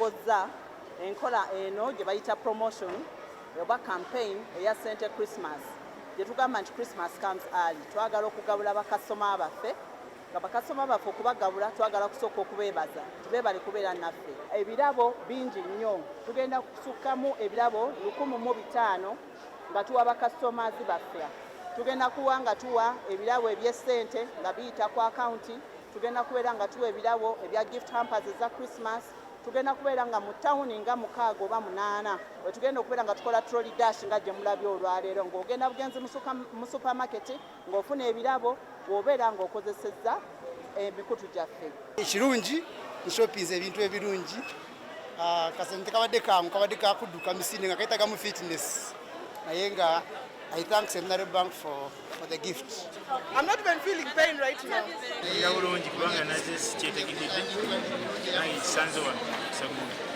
Tutongozza enkola eno gye bayita promotion oba campaign eya Sente Christmas, gye tugamba nti Christmas comes early. Twagala okugabula bakasitoma baffe, nga bakasitoma baffe okubagabula twagala kusooka okubeebaza nti beebale kubeera naffe. Ebirabo bingi nnyo, tugenda kusukkamu ebirabo 1500 nga tuwa bakasitomazi baffe. Tugenda kuwa nga tuwa ebirabo eby'essente nga biyita ku akawunti, tugenda kubeera nga tuwa ebirabo ebya gift hampers eza Christmas, tugenda kubeera nga mu tawuni nga mukaaga oba munaana wetugenda okubeera nga tukola trolley dash nga gye mulabye olwaleero, ng'ogenda bugenzi mu supermarket ng'ofuna ebirabo bw'obeera ng'okozesezza emikutu gyaffe. Ekirungi, nshoppinze ebintu ebirungi. Ah, kasente kabadde kangu, kabadde kakudduka misinde nga kayitagamu fitness, naye nga I thank Centenary Bank for the gift. I'm not even feeling pain right now. Mpulira bulungi kubanga naze sikyetegekedde, nange kisanze wano sagundi.